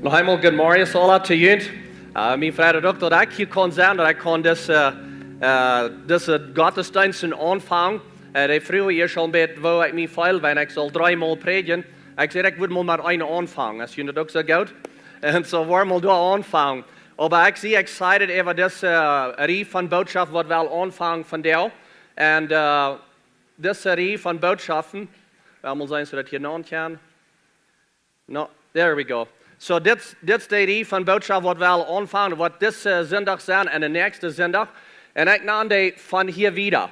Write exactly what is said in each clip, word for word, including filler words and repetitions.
Noch eemol good morning, aula to junt. Äh, mie freit daut uk, daut ekj hia kaun sennen, daut ekj kaun dise, äh, dise Gottesdeenst aunfangen. Äh, dee fruach ieescht aul bät, woo ekj mie feel, wan ekj saul dree mol prädjen. Ekj säd, ekj wudd mol met eene aunfangen. Es junt daut uk soo goot? Un soo, woa wie mol doa aunfangen. Oba ekj sie excited äwa dise, äh, Rieej von Bootschoft, waut wie aunfangen vondoag. Un, äh, dise Rieej von Bootschoften, wie mol seenen, soo daut hia noch kaun. No, there we go. So, dit, dit es de Rieej von Bootschoft, waut wie aunfangen, waut dise Sindach sennen un de näakjste Sindach. Un ekj nan dee von hia wieda.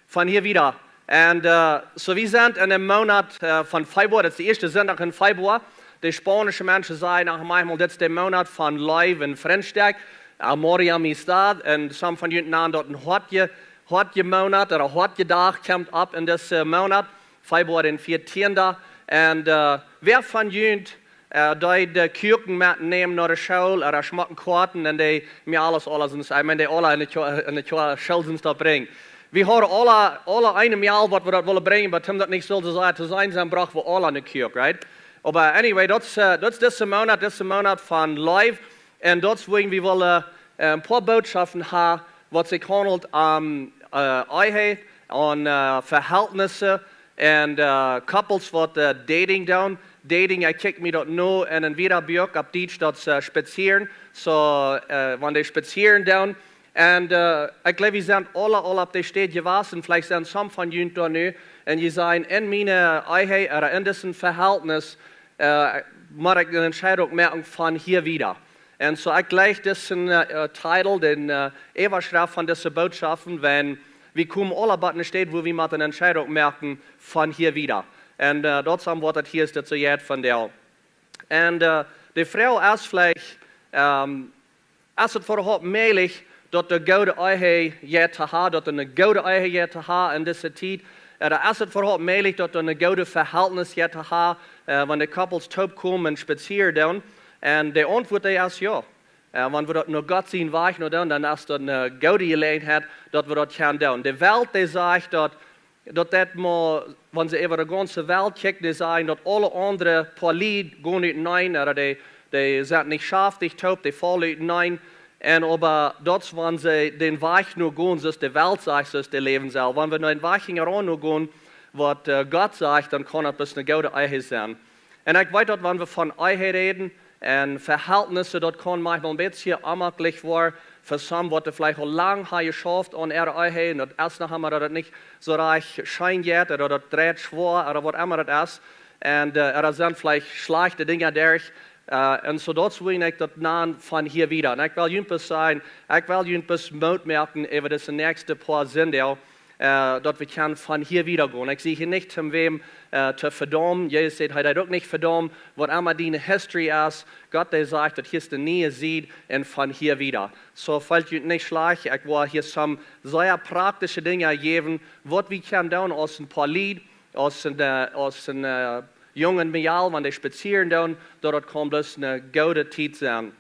Von hia wieda. Un, äh, soo, wie sent en dän Moonat, äh, von Februar, daut es de ieeschte Sindach en Februar. De spaunische Menschen sajen noch maunchmol, dit es de Moonat von Leew un Frintschaften. Amor y amistad. Un some von junt nanen daut een hoatje, hoatje Moonat, ooda hoatje Dach kjemt opp en dise Moonat. Februar dän vieetieenden. Un, äh, wäa von junt, äh, dee de Kuaken metnämen no de School, ooda schmocken Kuaken un dee mejal aula, aula sent, ekj meen, dee aula en de Kjoa-, en de Kjoa-, School sent daut brinjen? Wie haben aula, aula eene Mejal, waut wie daut wellen brinjen, oba om daut nich soo to sajen, to sennen, dan bruck wie aula eene Kuak, right? Oba anyway, daut es, äh, daut es dise Moonat, dise Moonat von Leew. Un daut es wuarom wie wellen, äh, een poa Bootschoften haben, waut sikj haundelt om, äh, Ehe un, äh, Verhältnisse un, äh, Couples waut, äh, Dating doonen. Dating, ekj kjikj mie daut no en een Wiedabuak opp Dietsch, daut es, äh, spazieren. So, äh, wan dee spazieren doonen. Un, äh, ekj jleew, wie sent aula, aula opp dee Städ jewast. Veleicht sent some von junt doa nu. Un jie sajen, en miene Ehe, ooda en dise Verhältnis, äh, mott ekj eene Entscheidunk moaken von hia wieda. Un soo, ekj jleich disen, äh, äh, Titel, dän, äh, Äwaschreft von dise Bootschoften, wan wie komen aula bie eene Städ, wua wie motten eene Entscheidunk moaken von hia wieda. Un, äh, daut es wuarom daut hia es, daut soo jeit vondoag. Un, äh, de Froag es veleicht, ähm, es et äwahaupt mäajlich, daut de goode Ehe jeit to haben, daut eene goode Ehe jeit to haben en dise Tiet? Äh, ooda es et äwahaupt mäajlich, daut eene goode Verhältnis jeit to haben, äh, wan de Couples toopkomen un spazieren doonen? Un de Auntwuat, dee es jo. Äh, wan wie daut no Gott sien Wajch no doonen, dan es daut eene goode Jeläajenheit, daut wie daut kjennen doonen. De Welt, dee sajcht daut, daut daut mau, wan see äwa de gaunze Welt kjikjen, dee sajen daut aule aundre poa Lied gonen uteneen, ooda dee, dee sent nich schaftich toop, dee faulen uteneen. Un oba daut es, wan see dän Wajch no gonen, soo aus de Welt sajcht, soo aus dee läwen sellen. Wan wie no dän Wajch hinjaraun no gonen, waut, äh, Gott sajcht, dan kaun daut bloos eene goode Ehe sennen. Un ekj weet daut, wan wie von Ehe räden un Verhältnisse, daut kaun maunchmol een bät onjemaklich woaren fa some, waut veleicht aul lang haben jeschauft aun äare Ehe, un daut es noch emma, daut et nich soo rajcht scheen jeit, ooda daut dreit schwoa, ooda waut emma daut es. Un, äh, ooda sent veleicht schlajchte Dinja derch. Äh, un soo daut es wuarom ekj daut nan von hia wieda. Un ekj well junt bloos sajen, ekj well junt bloos Moot moaken äwa dise näakjste poa Sindach, äh, daut wie kjennen von hia wieda gonen. Ekj sie hia nich om wäm, äh, to vedaumen. Jesus sajcht, hee deit uk nich vedaumen. Waut emma diene history es, Gott, dee sajcht, daut hia es de niee Sied un von hia wieda. Soo, feelt junt nich schlajcht. Ekj well hia some sea praktische Dinja jäwen, waut wie kjennen doonen aus een poa Lied, aus een, äh, aus een, äh, jung un mejal, wan dee spazieren doonen, daut daut kaun bloos eene goode Tiet sennen.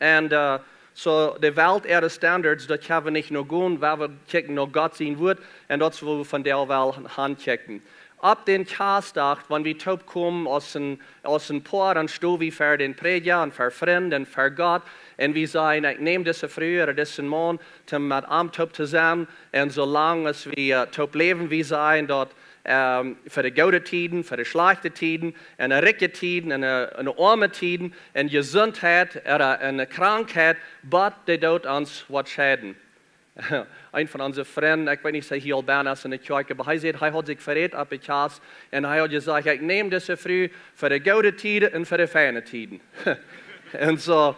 Un, äh, soo, de Welt äare Standards, daut kjenn wie nich no gonen, wan wie kjikjen no Gott sien Wuat, un daut es, wua wie vondoag wellen han kjikjen. Opp dän Kjastdach, wan wie toopkomen aus een, aus een Poa, dan stonen wie ver dän Prädja un ver Frind un ver Gott, un wie sajen, ekj näm dise Fru ooda disen Maun, om met am toop to sennen, un soo lang aus wie, äh, toop läwen, wie sajen daut, ähm, fa de goode Tieden, fa de schlajchte Tieden, un de rikje Tieden, un de, un de oame Tieden, un Jesuntheit, ooda, un de Krankheit, bat de Doot ons woat scheiden. Een von onse Frind, ekj weet nich, aus hee hia aul benne es en de Kjoakj, oba hee säd, hee haud sikj verrät opp de Kjast, un hee haud jesajcht, ekj näm dise Fru fa de goode Tieden un fa de feine Tieden. Un soo,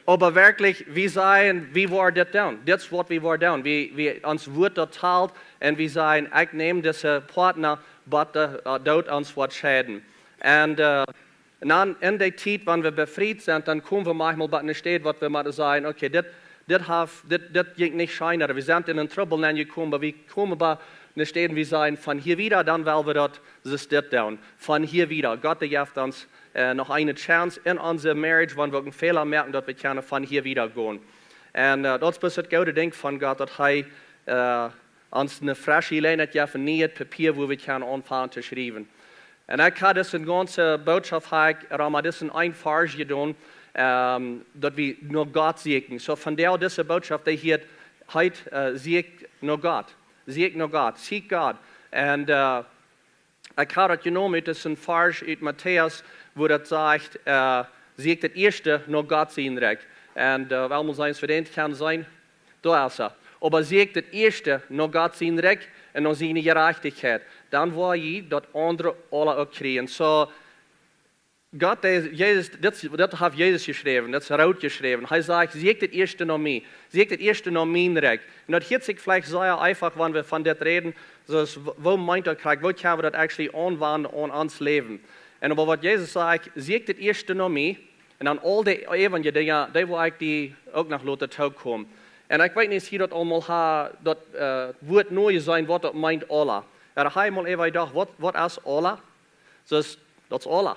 oba werkjlich, wie sajen, wie woaren dit doonen. Dit es waut wie woaren doonen. Wie, wie, ons Wuat daut talt, un wie sajen, ekj näm dise Partner, bat de, äh, Doot ons woat scheiden. Un, äh, un dan en dee Tiet, wan wie befriet sent, dan komen wie maunchmol bie eene Städ, waut wie motten sajen, okay, dit, dit haft, dit, dit jinkj nich scheen, ooda wie sent en een Trubbel nenjekomen, oba wie komen bie eene Städ, wie sajen, von hia wieda, dan well wie daut, daut es dit doonen. Von hia wieda. Gott, dee jeft ons, äh, noch eene Chance en onse Marriage, wan wie uk een Fäla moaken, daut wie kjennen von hia wieda gonen. Un, äh, daut es bloos daut goode Dinkj von Gott, daut hee, äh, ons eene fresche Jeläajenheit jeft, een nieet Papia, wua wie kjennen aunfangen to schriewen. Un ekj hab dise gaunze Bootschoft, hab ekj rom disen een Varsch jedonen, ähm, daut wie no Gott sieekjen. So von doa dise Bootschoft, dee hia heet, äh, sieekj no Gott. Sieekj no Gott. Seek God. Un, äh, ekj hab daut jenomen ut disen Varsch ut Matäus, wua daut sajcht, äh, sieekj daut ieeschte no Gott sien Rikj. Un, äh, well wie seenen, aus wie dän kjennen seenen, doa es hee. Oba sieekj daut ieeschte no Gott sien Rikj un no siene Jerajchtichkjeit. Dan woa jie daut aundre aula uk kjrieen. So, Gott, dee, Jesus, dit, dit haft Jesus jeschräwen, dit es root jeschräwen. Hee sajcht, sieekj daut ieeschte no mie, sieekj daut ieeschte no mien Rikj. Un daut hieet sikj veleicht sea eefach, wan wie von dit räden, soo aus, wo, wo meent daut krakjt, woo kjenn wie daut actually aunwenjen aun ons Läwen? Un oba waut Jesus sajcht, sieekj daut ieeschte no mie, un dan aul dee äwaje Dinja, dee woa ekj die uk noch loten tookomen. Un ekj weet nich, aus jie daut aul mol ha, daut, äh, Wuat no seenen, waut daut meent, aula. Oba ha jie mol äwa jedocht, waut, waut es aula? Soo es, daut es aula.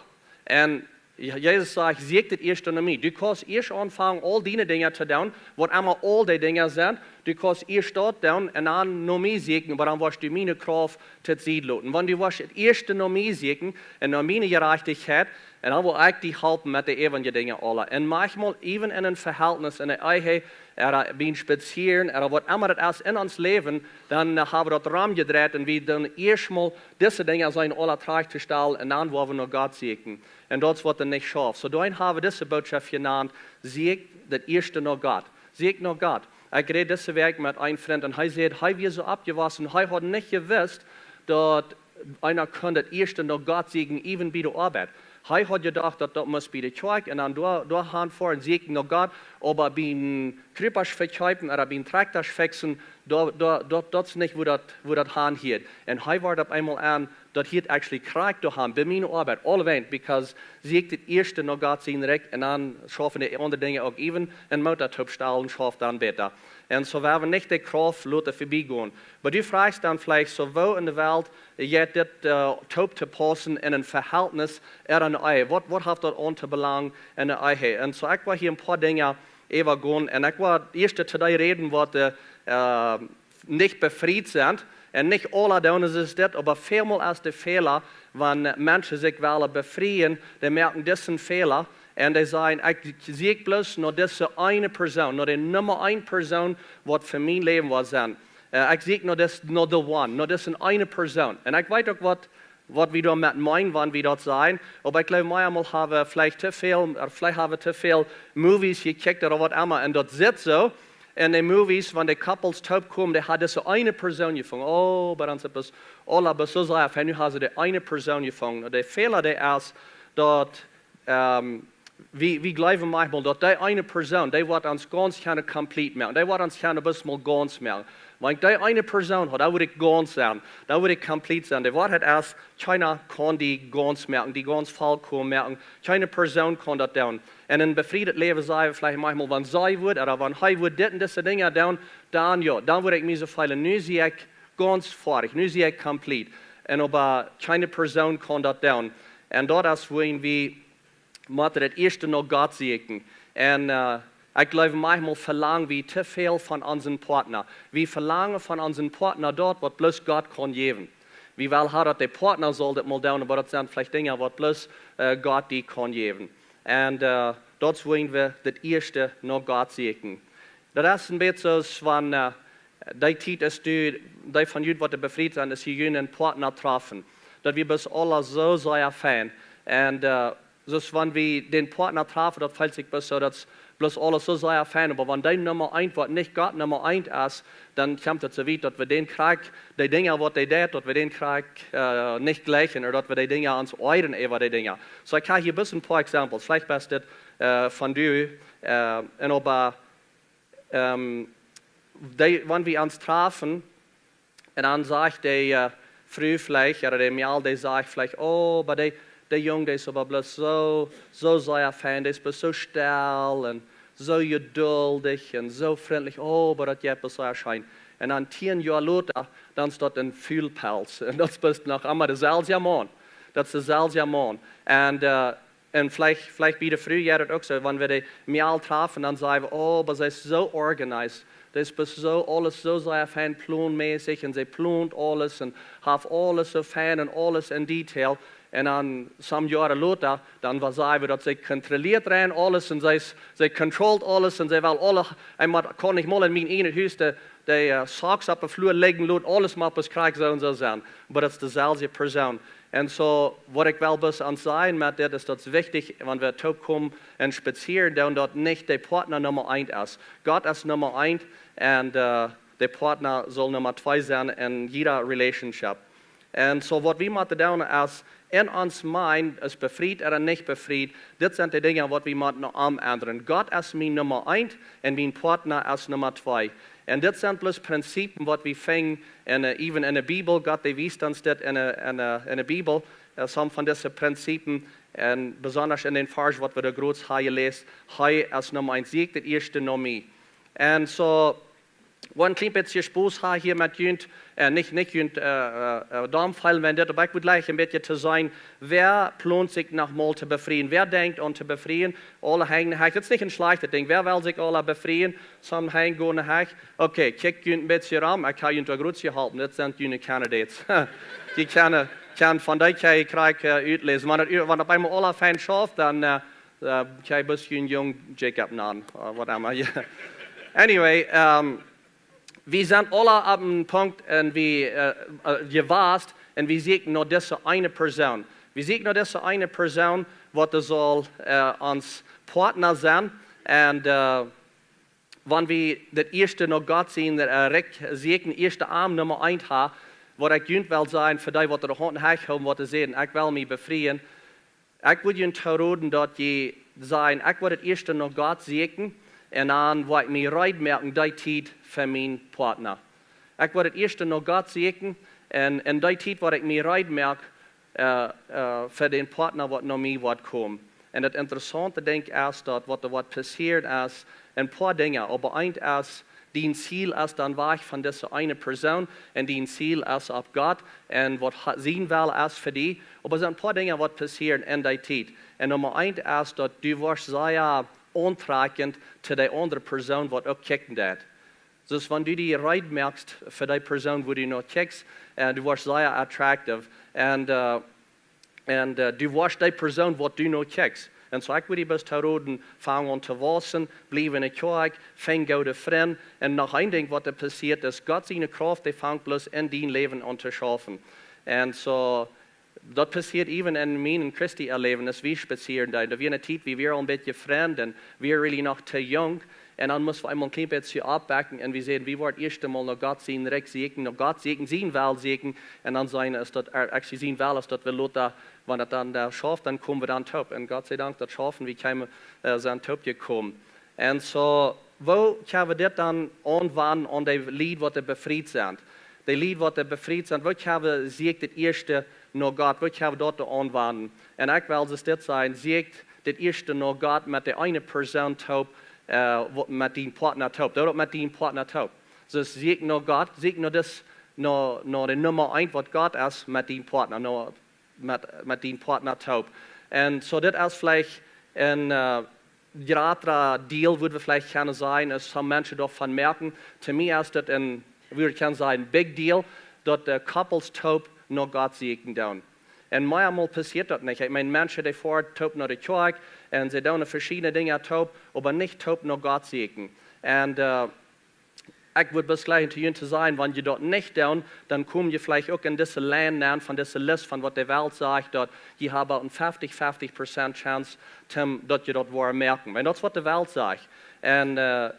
Un Je-, Jesus sajcht, sieekj daut ieeschte no mie. Du kaust ieescht aunfangen, aul diene Dinja to doonen, waut emma aul dee Dinja sent. Du kaust ieescht daut doonen un dan no mie sieekjen, oba dan woascht du miene Krauft tosied loten. Wan du woascht daut ieeschte no mie sieekjen un no miene Jerajchtichkjeit, un dan woa ekj die halpen met dee äwaje Dinja aula. Un maunchmol even en een Vehältnis, en eene Ehe, oda biem Spazieren, oda waut emma daut es en ons Läwen, dan, äh, ha wie daut romjedreit un wie doonen ieescht mol dise Dinja seenen aula trajcht to stalen un dan woa wie no Gott sieekjen. Un daut es waut dan nich schauft. So, doawäajen ha wie dise Bootschoft jenant, sieekj daut ieeschte no Gott. Sieekj no Gott. Ekj räd dise Wäakj met een Frint un hee säd, hee wia soo oppjewossen, hee haud nich jewist, daut eena kunn daut ieeschte no Gott sieekjen, even bie de Oabeit. Hee haud jedocht, daut daut must bie de Kjoakj un dan doa, doa han foaren, sieekjen no Gott, oba biem Krupasch vekjeepen oda biem Traktasch fixen, doa, doa, daut, daut es nich, wua daut, wua daut han hieet. Un hee woat opp eemol aun, daut hieet actually krakjt doa han, bie miene Oabeit, aulawäajen, because sieekj daut ieeschte no Gott sien Rikj un dan schaufen dee aundre Dinja uk even un Moot daut toopstalen schauft dan bäta. Un so woa wie nich de Krauft loten verbiegonen. Oba du froagst dan veleicht, so, woo en de Welt jeit dit, äh, toop to paussen en een Vehältnis oda eene Ehe? Waut, waut haft daut aun to belangen en eene Ehe? Un so, ekj woa hia een poa Dinja äwagonen. Un ekj woa ieescht to dee räden, waut, äh, äh, nich befriet sent. Un nich aula doonen see dit, oba välmol es de Fäla, wan Menschen sikj wellen befrieen, dee moaken disen Fäla. Un dee sajen, ekj sieekj bloos no dise eene Persoon, no de Numma eent Persoon, waut fa mien Läwen woat sennen. Äh, ekj sieekj no dis, no the one, no dise eene Persoon. Un ekj weet uk waut, waut wie doamet meenen, wan wie daut sajen. Oba ekj jleew, mea mol ha wie veleicht to väl, oda veleicht ha wie to väl Movies jekjikjt oda waut emma. Un daut sitt soo. En de Movies, wan de Couples toopkomen, dee haben dise eene Persoon jefungen. Oh, bie ons es aula bloos soo sea fein, nu haben see dee eene Persoon jefungen. De Fäla, dee es, daut, ähm, wie, wie jleewen maunchmol, daut dee eene Persoon, dee woat ons gaunz kjennen complete moaken. Dee woat ons kjennen bloos mol gaunz moaken. Wan ekj dee eene Persoon hab, dan woa ekj gaunz sennen. Dan woa ekj complete sennen. De Woarheit es, kjeena kaun die gaunz moaken, die gaunz vollkomen moaken. Kjeene Persoon kaun daut doonen. Un en befrieet Läwen saj wie veleicht maunchmol, wan see wudd, oda wan hee wudd dit un dise Dinja doonen, dan jo, dan wudd ekj mie soo feelen, nu sie ekj gaunz foadich, nu sie ekj complete. Un oba kjeene Persoon kaun daut doonen. Un daut es, wua wie motten daut ieeschte no Gott sieekjen. Un, äh, ekj jleew, maunchmol velangen wie to väl von onsen Partner. Wie velangen von onsen Partner daut, waut bloos Gott kaun jäwen. Wie wellen haben, daut de Partner saul daut mol doonen, oba daut sent veleicht Dinja, waut bloos, äh, Gott die kaun jäwen. Un, äh, daut es, wua wie daut ieeschte no Gott sieekjen. Daut es een bät soo aus wan, äh, dee Tiet es du, dee von junt, waut doa befriet sent, es jie junt een Partner trafen. Daut wia bloos aules soo sea fein. Un, äh, soo aus wan wie dän Partner trafen, daut feelt sikj bloos soo, daut es bloos aules soo sea fein. Oba wan dee Numma eent woat nich Gott Numma eent es, dan kjemt daut soo wiet, daut wie dän krakjt, dee Dinja, waut dee deit, daut wie dän krakjt, äh, nich jlikjen, oda daut wie dee Dinja ons oajren äwa dee Dinja. So, ekj hab hia bloos een poa Examples. Veleicht best dit, äh, von du, äh, un oba ähm, dee, wan wie ons trafen, un dan sajcht dee, äh, Fru veleicht, oda dee Mejal, dee sajcht veleicht, oh, oba dee, dee Jung, dee es oba bloos soo, soo sea fein, dee es bloos soo stell un soo jeduldich un soo frintlich, oh, oba daut jeit bloos soo scheen. Un dan tieen Joa lota, dan es daut een Fuulpels. Un daut es bloos noch emma deeselwja Maun. Daut es deeselwja Maun. Un, äh, Un veleicht, veleicht bie de Fru jeit daut uk soo, wan wie dee Mejal trafen, dan saj wie, oh, oba see es soo organized. Daut es bloos soo, aules soo sea fein plonmässich un see plont aules un haft aules soo fein un aules en Detail. Un dan, some Joaren lota, dan wia see, woo daut see kontrolieet rein aules un see, see controlled aules un see well aule, ekj mott, kaun nich mol en mien ieejnet Hus de, de uh, socks opp de Flua lijen loten, aules mott bloos krakjt soo un soo sennen. Oba daut es deeselwje Persoon. Un soo, waut ekj well bloos aun sajen met dit, es daut es wichtich, wan wie toopkomen un spazieren, dan daut nich de Partner Numma eent es. Gott es Numma eent un uh, de Partner saul Numma twee sennen en jieda relationship. Un soo waut wie motten doonen es, en ons mind, es befriet ooda nich befriet, dit sent de Dinja waut wie motten omendren. Gott es mien Numma eent un mien Partner es Numma twee. Un dit sent bloos Prinzipien waut wie finjen en, uh, even en de Bibel. Gott dee wiest ons dit en de, en de, en de Bibel, uh, some von dise Prinzipien. Un besonda en dän Varsch waut wie doa groot haben jeläst, hee es Numma eent, sieekjt daut ieeschte no mie. Un soo, waut een kjlien bät Spos haben hia met junt, uh, nich, nich junt uh, uh, uh, domm fälen, wan dit, oba ekj wudd jlikj een bät to seenen, wäa plont sikj noch mol to befrieen? Wäa denkjt aun to befrieen? Aule Henj, dit es nich een schlajchtet Dinkj. Wäa well sikj aule befrieen? Some Henj gonen hieech. Okay, kjikjt junt een bät rom. Ekj hab junt aul groot jeholpen. Dit sent june candidates. Jie kjennen, kjennen von dee kjikj, kjikj uh, utläsen. Wan et, wan opp eemol aule fein schauft, dan uh, uh, kjikj bloos jun jung Jacob aun, uh, whatever. Anyway, um, wie sent aule opp een Punkt un wie uh, uh, jewast un wie sieekjen no dise eene Persoon. Wie sieekjen no dise eene Persoon, waut saul uh, ons Partner sennen. Un uh, wan wie daut ieeschte no Gott sien uh, Rikj sieekjen, ieeschte aun Numma eent haben, waut ekj junt well sajen, fa dee waut de Haunt hieech haben, waut to sajen, ekj well mie befrieen. Ekj wudd junt roden daut jie sajen, ekj wudd daut ieeschte no Gott sieekjen un dan wudd ekj mie reed moaken, dee Tiet fa mien Partner. Ekj wudd daut ieeschte no Gott sieekjen un, un dee Tiet wudd ekj mie reed moaken, uh, uh, fa dän Partner waut no mie woat komen. Un daut interessaunte Dinkj es daut, waut doa woat passieren es, een poa Dinja, oba eent es, dien Ziel es dan wajch von dise eene Persoon un dien Ziel es opp Gott un waut ha-, sien Well es fa die. Oba sent een poa Dinja waut passieren en dee Tiet. Un Numma eent es daut du woascht sea auntrakjent to dee aundre Persoon waut uk kjikjen deit. Dus wan du die reed moakst fa dee Persoon wua du no kjikjst, un du woascht sea attractive. Un uh, un uh, du woascht dee Persoon waut du no kjikjst. Un soo ekj wudd die bloos roden, fang aun to wausen, bliew en de Kjoakj, finj goode Frind. Un noch een Dinkj waut doa passieet es, Gott siene Krauft, dee fangt bloos en dien Läwen aun to schaufen. Un soo, daut passieet even en mien un Christi äa Läwen, aus wie spazieren deeden. Doa wia eene Tiet, wie wieren aul een bät Frind un wie wieren really noch too jung. Un dan must wie eemol een kjlien bät oppbakjen un wie säden, wie woaren ieescht eemol no Gott sien Rikj sieekjen, no Gott sieekjen, sien Well sieekjen. Un dan seenen es daut, uh, actually sien Well es daut wie lota, wan et dan doa schauft, dan komen wie dan toop. Un Gott sie Dank, daut schaufen, wie kjeemen, uh, sent toop jekomen. Un soo, woo kjenn wie dit dan aunwenjen aun dee Lied waut befriet sent? Dee Lied waut befriet sent, woo kjenn wie, sieekjt daut ieeschte no Gott, woo kjenn wie daut aunwenjen? Un ekj well dus dit sajen, sieekjt daut ieeschte no Gott met dee eene Persoon toop, uh, waut met dien Partner toop. Doo daut met dien Partner toop. Dus sieekj no Gott, sieekj no dis, no, no dee Numma eent waut Gott es met dien Partner, no, met, met dien Partner toop. Un soo dit es veleicht een, uh, jratra Deal, wudd wie veleicht kjennen sajen, es some Menschen doavon moakjen. To mie es daut een, wie kjennen sajen, big deal, daut de couples toop no Gott sieekjen doonen. Un mea mol passieet daut nich. Ekj meen, Menschen dee foaren toop no de Kjoakj un see doonen veschiedne Dinja toop, oba nich toop no Gott sieekjen. Un uh, ekj wudd bloos jlikjen to junt to sajen, wan jie daut nich doonen, dan komen jie veleicht uk en dise Lien aun von dise List von waut de Welt sajcht, daut jie haben een fefty fefty Prozent Chance, Tim, daut jie daut woaren moakjen. Wan daut es waut de Welt sajcht. Un, uh,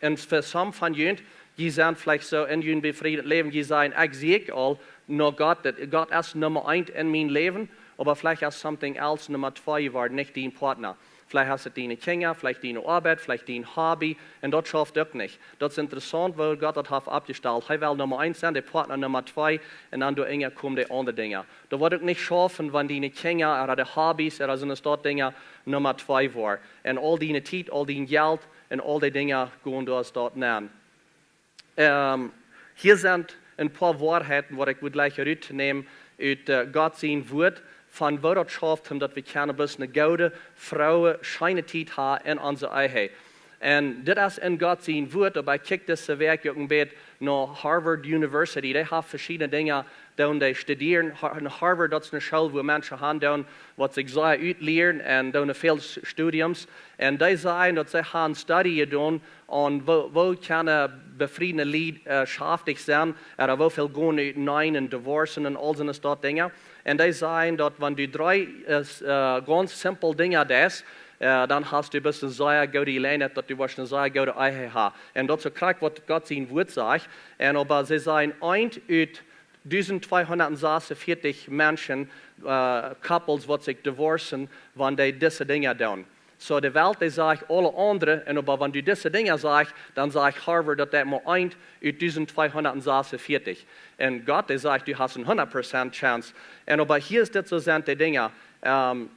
un fa some von junt, jie sent veleicht soo en jun befriedet Läwen, jie sajen, ekj sieekj aul no Gott, daut Gott es Numma eent en mien Läwen, oba veleicht es something else Numma twee jeworden, nich dien Partner. Veleicht es et diene Kjinja, veleicht diene Oabeit, veleicht dien Hobby. Un daut schauft uk nich. Daut es interessaunt, woo Gott daut haft oppjestalt. Hee well Numma eent sennen, de Partner Numma twee. Un dan doa enja komen dee aundre Dinja. Daut woat uk nich schaufen, wan diene Kjinja, ooda de Hobbys, ooda sent daut Dinja Numma twee woaren. Un aul diene Tiet, aul dien Jelt, un aul dee Dinja gonen doa aus daut nenn. Um, hia sent een poa Woarheiten waut ekj wudd jlikjen rut to nämen ut, uh, Gott sien Wuat, von woo daut schauft, om daut wie kjennen bloos eene goode, frooe, scheene Tiet haben en onse Ehe. Un dit es en Gott sien Wuat, oba ekj kjikj dise Wäakj uk een bät no Harvard University. Dee haft veschiedne Dinja, doonen dee studieren. Har-, en Harvard, daut es eene School, wua Menschen han doonen, waut sikj sea utlieren un doonen väl S-, Studiums. Un dee sajen, daut see han Studie jedonen aun woo, woo kjennen befriede Lied, äh, schaftich sennen, ooda woo väl gonen uteneen un divorcen un aul soone Sort Dinja. Un dee sajen, daut wan du dree, äh, s-, äh, gaunz simpel Dinja deist, äh, dan hast du best eene sea goode Jeläajenheit, daut du woascht eene sea goode Ehe haben. Un daut es uk krakjt, waut Gott sien Wuat sajcht. Un oba see sajen, eent ut dusent tweehundat sasunvieetich Menschen, äh, Couples, waut sikj divorcen, wan dee dise Dinja doonen. Soo, de Welt, dee sajcht aule aundre, un oba wan du dise Dinja sajchst, dan sajcht Harvard, daut deit mau eent ut dusent tweehundat sasunvieetich. Un Gott, dee sajcht, du hast eene hundat Prozent Chance. Un oba hia es dit soo, sent dee Dinja. Ähm,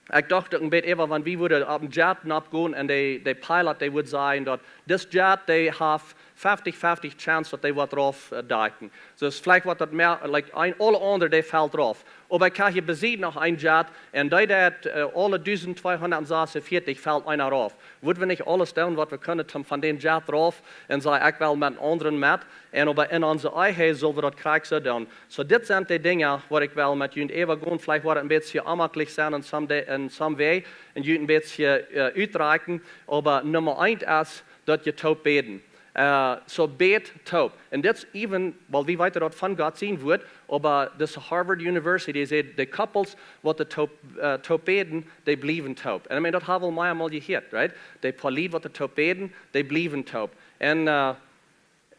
ekj docht uk een bät äwa, wan wie wudden opp een Jet nopp gonen un de, de Pilot, dee wudd sajen, daut dis Jet, dee haft fefstich fefstich Chance, daut dee woat rauf, äh, deiken. Soo, veleicht woat daut mea, like, een, aule aundre, dee felt rauf. Oba ekj hab hia besied noch een Jet, un dee deit, äh, aule dusent tweehundat sasunvieetich felt eena rauf. Wudden wie nich aules doonen, waut wie kjennen, om von dän Jet rauf, un sajen, ekj well met eenen aundren met, un oba en onse Ehe sell wie daut krakjt soo doonen. Soo, dit sent dee Dinja, waut ekj well met junt äwagonen. Veleicht woat daut een bät onjemaklich sennen en some day, en some way, un junt een bät, äh, utdrekjen, oba Numma eent es, daut jie toop bäden. Äh, soo bät toop. Un dit es even, well, wie weeten daut von Gott sien Wuat, oba dise Harvard University sajcht, de Couples, waut dee toop, äh, toop bäden, dee bliewen toop. Un ekj meen, daut hab wie aul meamol jehieet, right? Dee poa Lied, waut dee toop bäden, dee bliewen toop. Un, äh,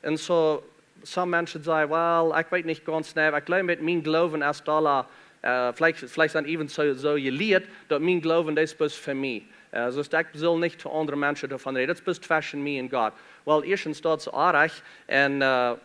un soo, some Menschen sajen, well, ekj weet nich gaunz nau, ekj jleew met mien Gloowen es dolla, äh, veleicht, veleicht sent even soo, soo jelieet, daut mien Gloowen, daut es bloos fa mie. Äh, soo daut ekj sell nich to aundre Menschen doavon räden, daut es bloos tweschen mie un Gott. Well, ieeschtens, daut es oajch, un, äh,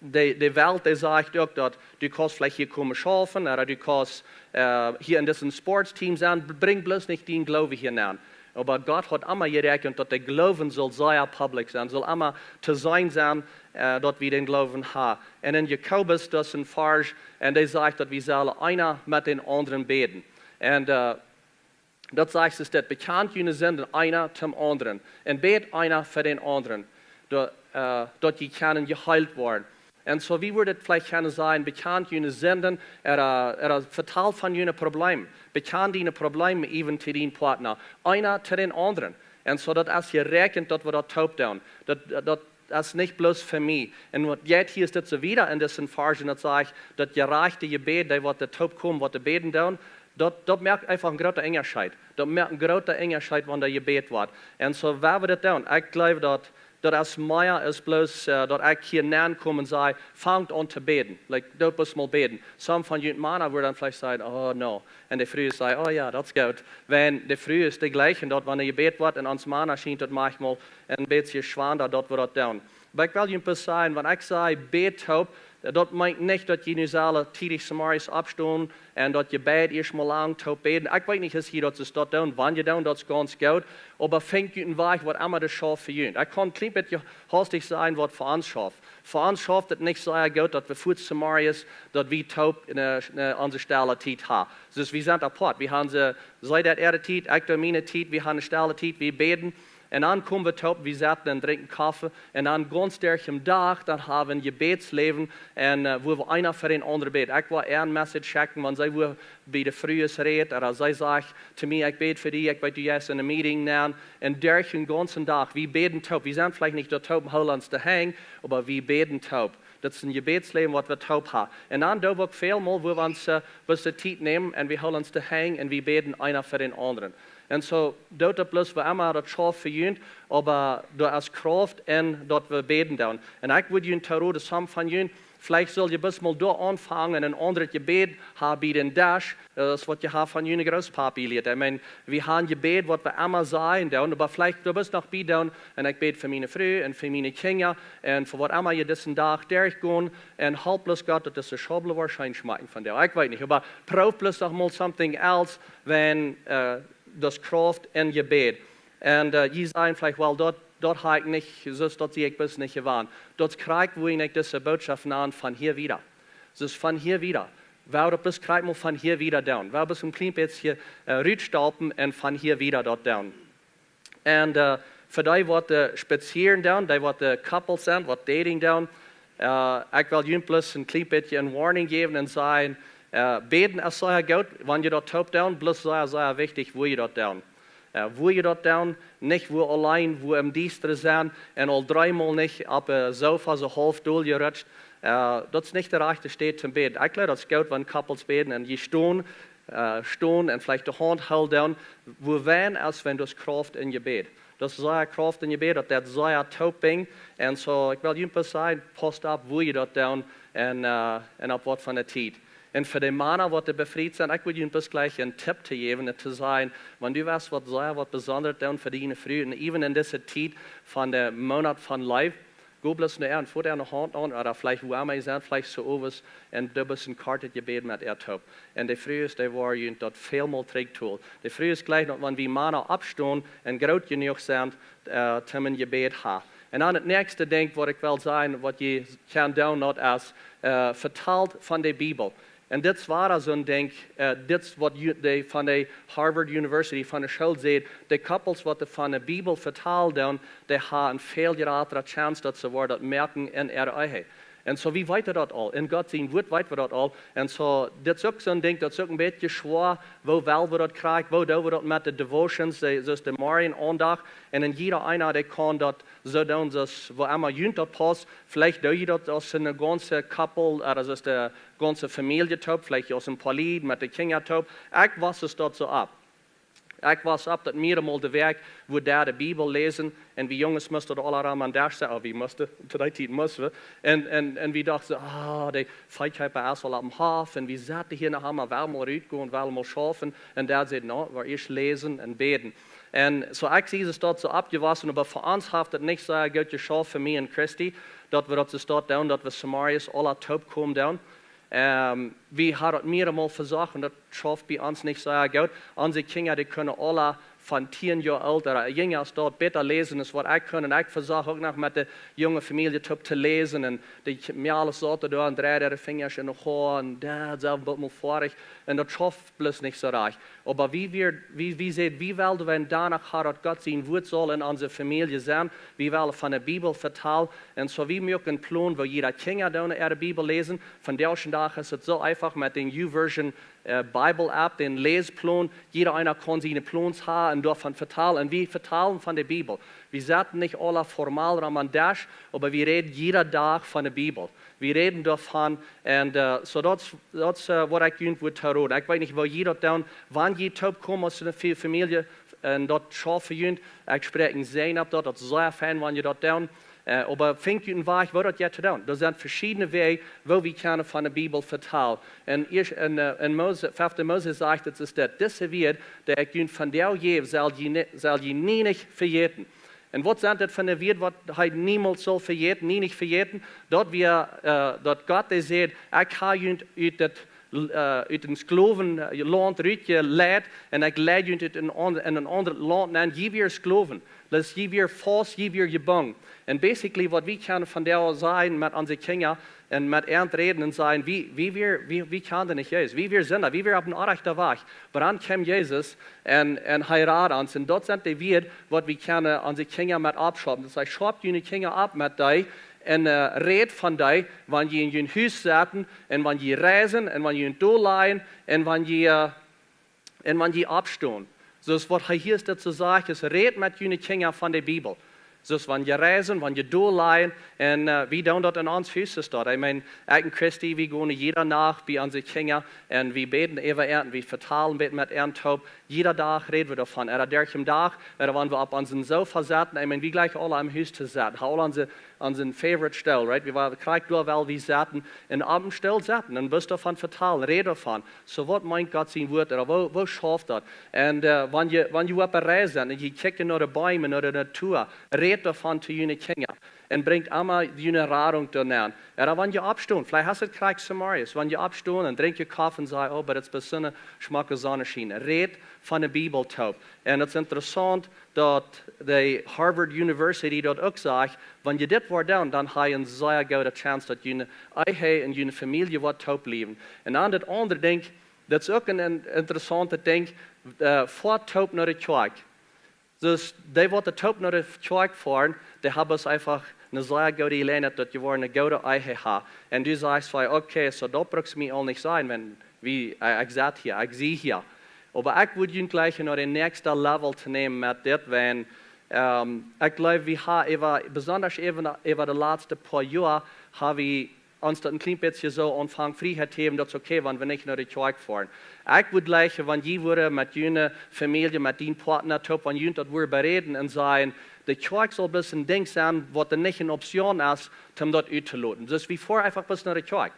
de, de Welt, dee sajcht uk, daut du kaust veleicht hia komen schaufen, ooda du kaust, äh, hia en disen Sports Team sennen, b-, brinj bloos nich dien Gloowen hia aun. Oba Gott haft emma jeräakjent, daut de Gloowen sell sea public sennen, sell emma to seenen sennen, äh, daut wie dän Gloowen haben. Un en Jakobus, daut es een Varsch, un dee sajcht, daut wie sellen eena met dän aundren bäden. Un, äh, daut sajcht, es daut: Bekjant june Sinden eena toom aundren, un bät eena fa dän aundren, daut, äh, daut jie kjennen jeheelt woaren. Un soo, wie wudden veleicht kjennen sajen, bekjant june Sinden, ooda, ooda vetal von june Probleem. Bekjan diene Probleem even to dien Partner. Eena to dän aundren. Un soo, daut es jeräakjent, daut wie daut toop doonen. Daut, daut es nich bloos fa mie. Un waut jeit hia, es dit soo wieda en disen Varsch, un daut sajcht, daut jerajchte Jebäd, dee waut dee toop komen, waut dee bäden doonen, daut, daut moakt eefach een groota Unjascheet. Daut moakt een groota Unjascheet, wan doa jebät woat. Un soo, woo wie daut doonen, ekj jleew, daut, daut es mea aus bloos, äh, daut ekj hia nenn kom un saj, fangt aun to bäden. Like, doot bloos mol bäden. Some von junt Mana wudden dan veleicht sajen, oh no. Un de Frues sajen, oh jo, daut es goot. Wan de Frues, dee jlikjen daut, wan jebät woat, un ons Mana schient daut maunchmol een bät schwanda, daut wie daut doonen. Oba ekj well junt bloos sajen, wan ekj saj, bät toop, daut meent nich, daut jie nu sellen tiedich zemorjes oppstonen un daut jie beid ieescht mol lang toop bäden. Ekj weet nich, aus jie daut soo doonen, wan jie doonen, daut es gaunz goot. Oba finjt junt een Wajch, waut emma daut schauft fa junt. Ekj kaun een kjlien bät haustich sajen, waut fa ons schauft. Fa ons schauft et nich soo goot, daut wie fuaz zemorjes, daut wie toop en, en onse stelle Tiet haben. Soo, wie sent apoat. Wie haben see, see deit äare Tiet, ekj doo miene Tiet, wie haben stelle Tiet, wie bäden. Un dan komen wie toop, wie setten un drinkjen Koffe. Un dan gaunz derch dän Dach, dan haben wie een Jebädsläwen. Un, äh, wua wie eena fa dän aundren bäden. Ekj wull äa een Message schekjen, wan see wua bie de Frues rät, ooda see sajcht to mie, ekj bäd fa die, ekj weet, du jeist en een Meeting nenn. Un derch dän gaunzen Dach, wie bäden toop. Wie sent veleicht nich doa toop, hoolen ons de Henj, oba wie bäden toop. Daut es een Jebädsläwen, waut wie toop haben. Un dan doo wie uk väl mol, wua wie ons, äh, bloos de Tiet nämen un wie hoolen ons de Henj un wie bäden eena fa dän aundren. Un soo, doot daut bloos, woo emma daut schauft fa junt, oba doa es Krauft en daut wie bäden doonen. Un ekj wudd junt toroden, some von junt, veleicht sull jie bloos mol doa aunfangen un een aundret Jebäd haben bie dän Desch, äh, aus waut jie haben von june Grootpapa jelieet. Ekj meen, wie haben Jebäd, waut wie emma sajen doonen, oba veleicht doa bloos noch bie doonen, un ekj bäd fa miene Fru un fa miene Kjinja un fa waut emma jie disen Dach derchgonen, un halpt bloos Gott, daut dise Schaubel woat scheen schmakjen von doa. Ekj weet nich, oba prooft bloos noch mol something else, wan, äh, daut Krauft en Jebäd. Un, äh, jie sajen veleicht, well, daut, daut hab ekj nich, soo daut sie ekj bloos nich jewan. Daut es krakjt, wua ekj dise Botschaft nanen von hia wieda. Soo von hia wieda. Woo daut bloos krakjt mol von hia wieda doonen. Woo bloos een kjlien bät, äh, rutstalpen un von hia wieda daut doonen. Un fa dee waut spazieren doonen, dee waut couples sent, waut dating doonen, ekj well junt bloos een kjlien bät eene warning jäwen un sajen, bäden es sea goot, wan jie daut toop doonen, bloos sea, sea wichtich, wua jie daut doonen. Wua jie daut doonen, nich wua auleen, wua em Diestren sennen un aul dreemol nich opp de Sofa soo haulf doljerutscht. Daut es nich de rajchte Städ toom bäden. Ekj jleew daut es goot, wan couples bäden un jie stonen, stonen un veleicht de Haunt hoolen doonen, wua wan es, wan daut Krauft em Jebäd. Daut es sea Krauft em Jebäd, daut deit sea toop binjen. Un soo, ekj well junt bloos sajen, pausst opp, wua jie daut doonen un opp waut fa eene Tiet. Un fa de Mana, waut doa befriet sent, ekj well junt bloos jlikj een Tipp jäwen un to sajen, wan du west waut sea waut Besondret doonen fa diene Fru, un even en dise Tiet von de Moonat von Leew, go bloos no äa un foot äa ne Haunt aun, ooda veleicht wua emma jie sent, veleicht soo owes, un doo bloos een kortet Jebäd met äa toop. Un de Frues, dee woaren junt daut välmol trigjtalen. De Frues jlikjen daut, wan wie Mana oppstonen un groot jenuach sent, toom een Jebäd haben. Un dan daut näakjste Dinkj, waut ekj well sajen, waut jie kjennen doonen, daut es, vetalt von de Bibel. Un dit es wada soon Dinkj, dit es waut ju-, dee von de Harvard University, von de School sajcht, de couples, waut von de Bibel vetalen doonen, dee haben eene väl jratre Chance, daut see woaren daut moakjen en äare Ehe. Un soo, wie weeten daut aul. En Gott sien Wuat weeten wie daut aul. Un soo, dit es uk soon Dinkj, daut es uk een bät schwoa, woo well wie daut kjrieen, woo doo wie daut met de Devotions, de, soo aus de Morjenaundacht, un en jieda eena, dee kaun daut soo doonen, soo aus woo emma junt daut pausst. Veleicht doo jie daut aus eene gaunze Couple, ooda soo aus de gaunze Famielje toop, veleicht aus een Poalie met de Kjinja toop. Ekj wos daut soo opp. Ekj wos opp daut mieremol de Wäakj wudd ekj de Bibel läsen, un wie Junges musten daut aula aun dän Desch setten, oh, wie musten, to dee Tiet musten wie. Un, un, un wie dochten, ah, de Feekjeepa es aul opp dän Hoff, un wie sitten hia noch emol, well mol rutgonen, well mol schaufen, un dee säd, no, wie ieescht läsen un bäden. Un soo, ekj sie daut soo oppjewossen, oba fa ons haft daut nich soo goot jeschauft, fa mie un Christy, daut wie daut soo doonen, daut wie zemorjes aula toop komen doonen. Wie haben daut mieremol vesocht un daut schauft bie ons nich soo goot. Onse Kjinja, dee kjennen aula von tieen Joa oolt ooda jinja aus daut bäta läsen aus waut ekj kunn. Un ekj vesocht uk noch met de junge Famielje toop to läsen. Un dee Kj-, mie aules saut doa un dreid äare Finjasch en de Hoa un daut selfst waut mol foadich. Un daut schauft bloos nich soo rajcht. Oba wie, wie, wie, wie säden, wie wellen, wan wie doano gonen, daut Gott sien Wuat saul en onse Famielje sennen. Wie wellen von de Bibel vetalen. Un soo, wie moaken een Plon, woo jieda Kjinja doonen äare Bibel läsen. Vondoag dän Dach es et soo eefach met dän YouVersion Bible App, dän Läsplon. Jieda eena kaun siene Plons haben un doavon vetalen. Un wie vetalen von de Bibel. Wie sitten nich aula formal rom aun dän Desch, oba wie räden jieda Dach von de Bibel. Wie räden doavon. Un soo daut, daut es waut ekj junt wudd to roden. Ekj weet nich, woo jie daut doonen, wan jie toop komen aus eene Fa-, Famielje, un daut schauft fa junt. Ekj spräakj een Säajen opp daut, daut es sea fein, wan jie daut doonen. Oba finjt junt een Wajch, woo daut jeit to doonen. Doa sent veschiedne Wäaj, woo wie kjennen von de Bibel vetalen. Un ieescht en, en Mose, fefte Mose sajcht, daut es daut, dise Wieed, dee ekj junt vondoag jäw, sell jie nie, sell jie nie nich vejäten. Un waut sent daut fa Wieed, waut hee niemols saul vejäten, nie nich vejäten? Daut wia, daut Gott, dee säd, ekj hab junt ut daut, ut een Sklowenlaunt rutjeleit, un ekj leid junt ut een aun-, en een aundret Launt nenn, jie wieren Sklowen. Daut jie wieren faust, jie wieren jebungen. Un basically, waut wie kjennen vondoag sajen met onse Kjinja un met an räden un sajen, wie, wie, wie, wie, wie kjanen nich Jesus. Wie wieren Sinda, wie wieren opp een orrajchta Wajch. Oba dan kjeem Jesus un, un hee rad ons. Un daut sent de Wieed, waut wie kjennen onse Kjinja met oppschaupen. Daut sajcht, schaupt june Kjinja opp met dee un räd von dee, wan jie en jun Hus sitten un wan jie reisen un wan jie en Doa lajen un wan jie, un wan jie oppstonen. Soo aus waut hee hia es, daut soo sajcht, es, räd met june Kjinja von de Bibel. Soo aus wan jie reisen, wan jie Doa lajen, un wie doonen daut en ons Hus es daut. Ekj meen, ekj un Christy, wie gonen jieda Nacht bie onse Kjinja un wie bäden äwa an, wie vetalen bät met an toop. Jieda Dach räden wie doavon. Ooda derch dän Dach, ooda wan wie opp onsen Sofa sitten, ekj meen, wie jlikjen aula em Hus to sitten. Haben aula onse, onse favorite Stool, right? Wie wellen krakjt doa, wua wie sitten, un opp dän Stool sitten un bloos doavon vetalen, räd doavon. Soo, waut meent Gott sien Wuat, ooda woo, woo schauft daut? Un wan jie, wan jie opp eene Reis sent un jie kjikjen no de Beem, no de Natua, räd doavon to june Kjinja. Un brinjt emma june Radunk doa nenn. Ooda wan jie oppstonen, veleicht es et krakjt zemorjes, wan jie oppstonen un drinkjen Koffe un sajen, oh, oba daut es besonda schmocke Sonneschien. Räd von de Bibel toop. Un et es interessaunt, daut de Harvard University daut uk sajcht, wan jie dit woaren doonen, dan hab jie eene sea goode Chance, daut june Ehe un june Famielje woat toop bliewen. Un dan daut aundre Dinkj, daut es uk een, een interessauntet Dinkj, foat toop no de Kjoakj. Dus dee waut de Toop no de Kjoakj foaren, dee haben ons eefach eene sea goode Jeläajenheit, daut jie woaren eene goode Ehe haben. Un du sajchst: "Well, okay, soo daut bruckt mie aul nich sennen, wan wie, äh, ekj sit hia, ekj sie hia." Oba ekj wudd junt jlikjen no dän näakjsten Level to nämen met dit, wan, ähm, ekj jleew, wie haben äwa, besonda äwa, äwa de latste poa Joa, haben wie ons daut een kjlien bät soo aunfangen Frieheit jäwen, daut es okay, wan wie nich no de Kjoakj foaren. Ekj wudd jlikjen, wan jie wudden met june Famielje, met dän Partner toop, wan jie daut wudden beräden un sajen: "De Kjoakj saul bloos een Dinkj sennen, waut doa nich eene Option es, om daut uttoläten." Dus wie foaren eefach bloos no de Kjoakj.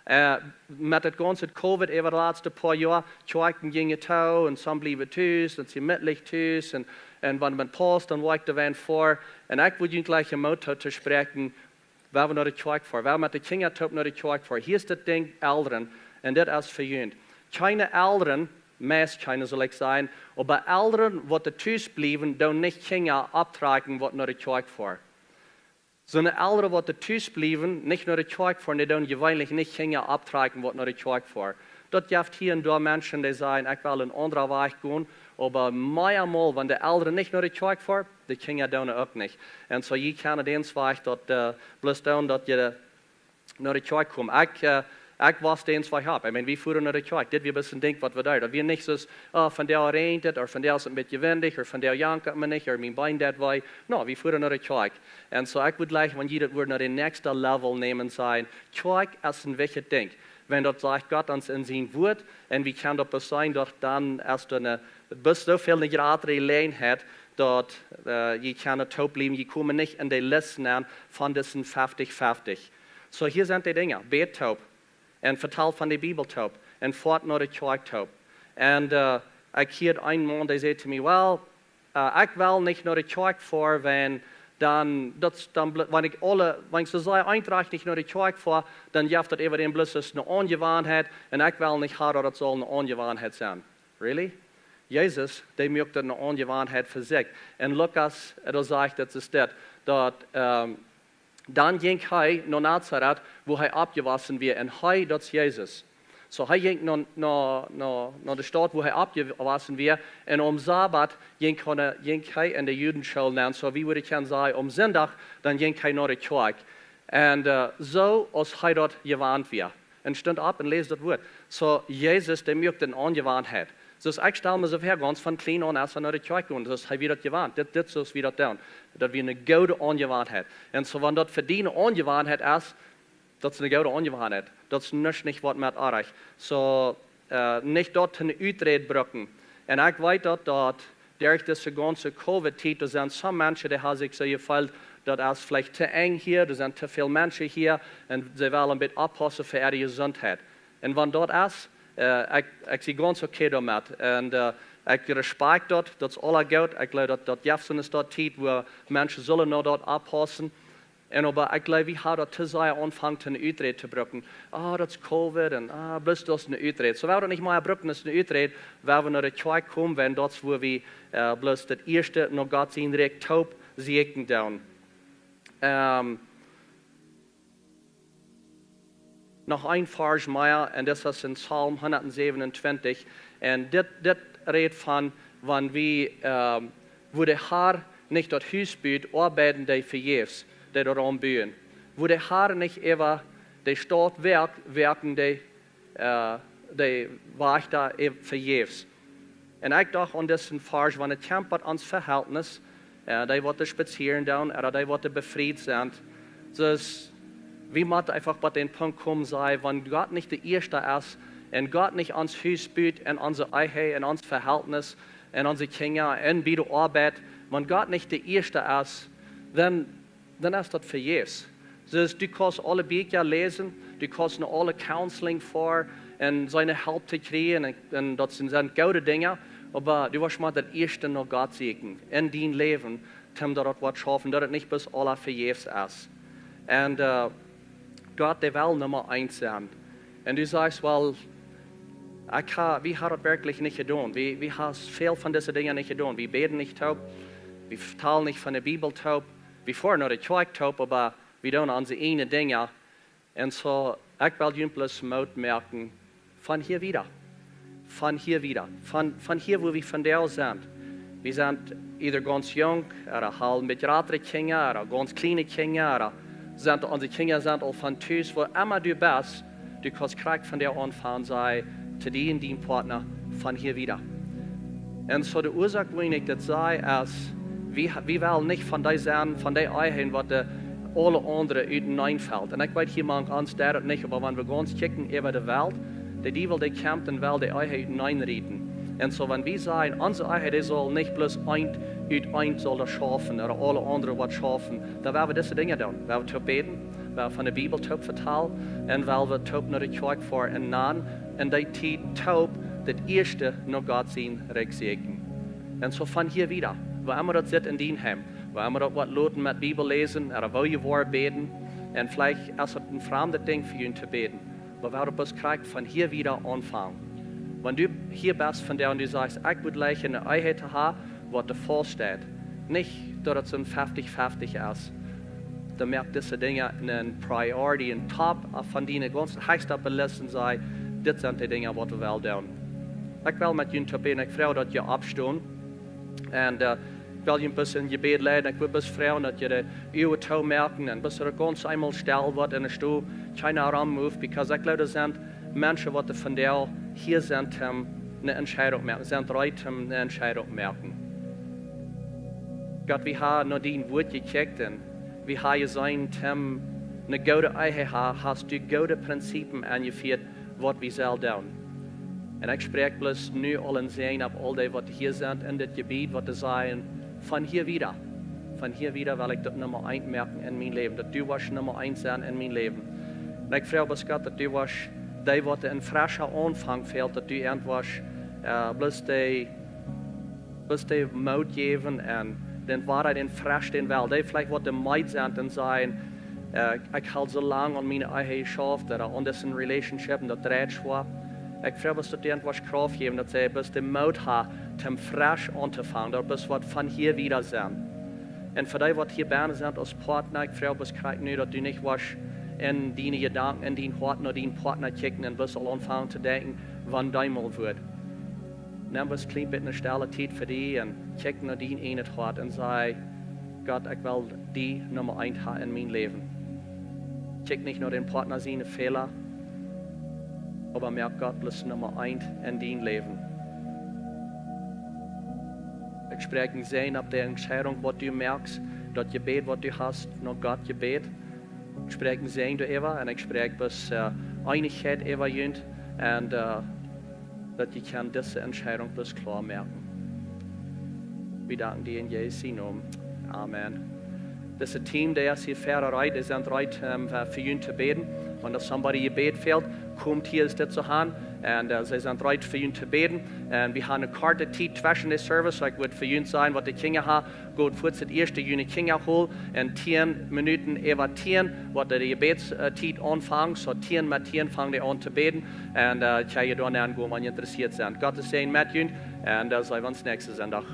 Äh, met daut gaunze Covid äwa de latste poa Joa, Kjoakjen jinjen too un somje bliewen tus un sent jemietlich tus un, un wan et pausst, dan woa ekj doa wan ver. Un ekj wudd junt jlikjen Moot too, too spräakjen, wan wie no de Kjoakj foaren, wan wie met de Kjinja toop no de Kjoakj foaren. Hia es daut Dinkj Elren, un dit es fa junt. Kjeene Elren, meist kjeene, saul ekj sajen, oba Elren, waut doa tus bliewen, doonen nich Kjinja opptrakjen, waut no de Kjoakj foaren. Soone Elren, waut doa tus bliewen, nich no de Kjoakj foaren, dee doonen jeweenlich nich Kjinja opptrakjen, waut no de Kjoakj foaren. Daut jeft hia un doa Menschen, dee sajen: "Ekj well een aundren Wajch gonen", oba meamol, wan de Elren nich no de Kjoakj foaren, de Kjinja doonen uk nich. Un soo, jie kjennen dän Wajch daut, äh, bloos doonen, daut jie no de Kjoakj komen. Ekj, äh, ekj wist dän Wajch opp. Ekj meen, wie fuaren no de Kjoakj. Dit wia bloos een Dinkj, waut wie deeden. Daut wia nich soo aus: "Oh, vondoag räajent et, ooda vondoag es et een bät windich, ooda vondoag jankat et mie nich, ooda mien Been deit wee." Nä, wie fuaren no de Kjoakj. Un soo, ekj wudd jlikjen, wan jie daut wudden no dän näakjsten Level nämen, sajen: "Kjoakj es een wichtjet Dinkj." Wan daut sajcht Gott ons en sien Wuat, un wie kjennen daut bloos seenen, daut dan es doa eene, bloos soo väl eene jratre Jeläajenheit, daut, äh, jie kjennen toop bliewen, jie komen nich en de List nenn von dise feftig feftig. Soo, hia sent de Dinja: Bät toop, un vetal von de Bibel toop, un foat no de Kjoakj toop. Un, äh, ekj hieed een Maun, dee säd to mie: "Well, äh, ekj well nich no de Kjoakj foaren, wan dan, daut, dan bl-, wan ekj aule, wan ekj soo sea Eentrajcht nich no de Kjoakj foa, dan jeft daut äwa dän bloos aus eene Aunjewanheit, un ekj well nich haben, daut et saul eene Aunjewanheit sennen." Really? Jesus, dee muak daut eene Aunjewanheit fa sikj. En Lukas, äh, doa sajcht et, es dit, daut, ähm, dan jinkj hee no Nazaret, wua hee oppjewossen wia. Un hee, daut es Jesus. Soo, hee jinkj no, no, no, no de Staut, wua hee oppjewossen wia. Un aum Sabbat jinkj hee, jinkj hee en de Judenschool nenn. Soo, wie wudden kjennen sajen, aum Sindach, dan jinkj hee no de Kjoakj. Un, äh, soo aus hee daut jewant wia. Un stunt opp un läs daut Wuat. Soo, Jesus, dee muak eene Aunjewanheit. Soo aus ekj stal mie soo väa, gaunz von kjlien aun, aus hee no de Kjoakj jinkj, soo aus hee wia daut jewant. Dit, dit, soo aus wie daut doonen. Daut wia eene goode Aunjewanheit. Un soo, wan daut fa die eene Aunjewanheit es, daut es eene goode Aunjewanheit. Daut es nuscht nich waut met oajch. Soo, äh, nich daut to eene Uträd brucken. Un ekj weet daut, daut derch dise gaunze Covid-Tiet, doa sent some Menschen, dee haben sikj soo jefeelt, daut es veleicht too enj hia, doa sent too väl Menschen hia, un see wellen een bät oppaussen fa äare Jesuntheit. Un wan daut es, äh, ekj, ekj sie gaunz okay doamet. Un, äh, ekj respekt daut, daut es aula goot. Ekj jleew daut, daut jeft soone Tiet, wua Menschen sullen no daut oppaussen. Un oba ekj jleew, wie haben daut too sea aunjefongen, eene Uträd to brucken. "Ah, daut es Covid un, ah, bloos daut es eene Uträd." Soo, wie haben daut nich mea brucken aus eene Uträd, wan wie no de Kjoakj komen, wan daut es, wua wie, äh, bloos daut ieeschte no Gott sien Rikj toop sieekjen doonen. Ähm, noch een Varsch mea, un daut es en Psalm hundat siebenundzwanzig. Un dit, dit rät von, wan wie, ähm, wua de Har nich daut Hus but, oabeiden dee vejäfs, dee doaraun buen. Wua de Har nich äwa de Staut woakt, woakjen dee, äh, dee Wajchta, äh, vejäfs. Un ekj docht aun disen Varsch, wan et kjemt bat ons Vehältnis, äh, dee waut doa spazieren doonen, ooda dee waut doa befriet sent. Dus, wie motten eefach bat dän Punkt komen, sajen, wan Gott nich de ieeschta es, un Gott nich ons Hus but, un onse Ehe, un ons Vehältnis, un onse Kjinja, un bie de Oabeit, wan Gott nich de ieeschta es, dan dan es daut vejäfs. Dus du kaust aule Bieekja läsen, du kaust no aule Counseling foaren un seenen Help to kjrieen un, un daut sent, sent goode Dinja, oba du woascht mau daut ieeschte no Gott sieekjen en dien Läwen, om daut daut woat schaufen, daut et nich bloos aula vejäfs es. Un, äh, Gott, dee well Numma eent sennen. Un du sajchst: "Well, ekj ha, wie haben daut werkjlich nich jedonen. Wie, wie haben väl von dise Dinja nich jedonen. Wie bäden nich toop, wie vetalen nich von de Bibel toop, wie foaren no de Kjoakj toop, oba wie doonen onse ieejne Dinja." Un soo, ekj well junt bloos Moot moaken, von hia wieda. Von hia wieda. Von, von hia, wua wie vondoag sent. Wie sent either gaunz junk, ooda haben een bät jratre Kjinja, ooda gaunz kjliene Kjinja, ooda sent, onse Kjinja sent aul von Tus, wua emma du best, du kaust krakjt von doa aunfangen, saj to die un dien Partner: Von hia wieda. Un soo de Uasoak, wuarom ekj daut saj, es, wie, wie wellen nich von dee sennen, von dee Ehen, waut de aule aundre uteneen felt. Un ekj weet, hia mank ons deit daut nich, oba wan wie gaunz kjikjen äwa de Welt, de Diewel, dee kjemt un well de Ehe uteneen rieten. Un soo, wan wie sajen, onse Ehe, dee saul nich bloos eent uteneen saul daut schaufen, ooda aule aundre waut schaufen, dan woa wie dise Dinja doonen. Woa wie toop bäden, woa wie von de Bibel toop vetalen, un woa wie toop no de Kjoakj foaren un dan en dee Tiet toop daut ieeschte no Gott sien Rikj sieekjen. Un soo von hia wieda, wua emma daut sitt en dien Heim, wua emma daut woat loten met Bibel läsen, ooda woo jie woaren bäden, un veleicht es daut een framdet Dinkj fa junt to bäden, oba woa wie bloos krakjt von hia wieda aunfangen. Wan du hia best von doa un du sajst: Ekj wudd jleichen eene Ehe to haben, waut de faust steit, nich daut et soon fefti fefti es, dan moak dise Dinja eene priority, een top von diene gaunz hechste opp de List un saj: Dit sent de Dinja, waut wie wellen doonen. Ekj well met junt toop bäden, ekj froag, daut jie oppstonen. Un, äh, ekj well junt een bät en Jebäd leiden. Ekj well bloos froagen, daut jie de Uagen toomoaken un bloos daut et gaunz eemol stell woat en de Stow, kjeena rom move, because ekj jleew, doa sent Menschen, waut von doa hia sent, om eene Entscheidung moaken, sent reed, om eene Entscheidung moaken. Gott, wie haben no dien Wuat jekjikjt un wie haben jeseenen, om eene goode Ehe ha-, hast du goode Prinzipien aunjefieet, waut wie sellen doonen. Un ekj spräakj bloos nu aul een Säajen opp aul dee, waut hia sent en dit Jebied, waut dee sajen: Von hia wieda, von hia wieda well ekj daut Numma eent moaken en mien Läwen, daut du woascht Numma eent sennen en mien Läwen. Un ekj froag bloos, Gott, daut du woascht dee, waut een frescha Aunfank fält, daut du an woascht, äh, bloos dee bloos dee Moot jäwen un dän woaren, dän fresch, dän well. Dee veleicht waut de meed sent un sajen: Äh, ekj hab soo lang aun miene Ehe jeschauft, ooda aun dise Relationship, un daut dreit schwoa. Ekj froag bloos, daut du an woascht Krauft jäwen, daut see bloos dän Moot haben, om fresch auntofangen, daut bloos woat von hia wieda sennen. Un fa dee, waut hia bennen sent aus Partner, ekj froag bloos krakjt nu, daut du nich woascht en diene Jedanken, en dien Hoat no dien Partner kjikjen un bloos aul aunfangen to denkjen, wan dee mol woat. Nem bloos een kjlien bät eene stelle Tiet fa die un kjikj no dien eejnet Hoat un saj: Gott, ekj well die Numma eent haben en mien Läwen. Kjikj nich no dän Partner siene Fäla, oba moak Gott bloos Numma eent en dien Läwen. Ekj spräakj een Säajen opp de Entscheidung, waut du moakst, daut Jebäd, waut du hast no Gott jebät. Ekj spräakj een Säajen doaräwa un ekj spräakj bloos, äh, Eenichkjeit äwa junt un, äh, daut jie kjennen dise Entscheidung bloos kloa moaken. Wie danken die en Jesus sien Nomen. Amen. Dise Team, dee es hia wieda reed, dee sent reed, ähm, fa, fa junt to bäden. Wan doa somebody Jebäd fält, komt hia, es dit soo han. Un, äh, see sent reed fa junt to bäden. Un wie haben eene korte Tiet tweschen de Service, soo ekj wudd fa junt sajen, waut de Kjinja haben, got fuaz daut ieeschte june Kjinja holen un tieen Minuten äwa tieen, waut de Jebäds-, äh, Tiet aunfangt, soo tieen met tieen fangen dee aun to bäden. Un, äh, kjenn jie doa nenn gonen, wan jie interessieet sent. Gott sien Säajen met junt un, äh, seenen wie ons näakjsten Sindach.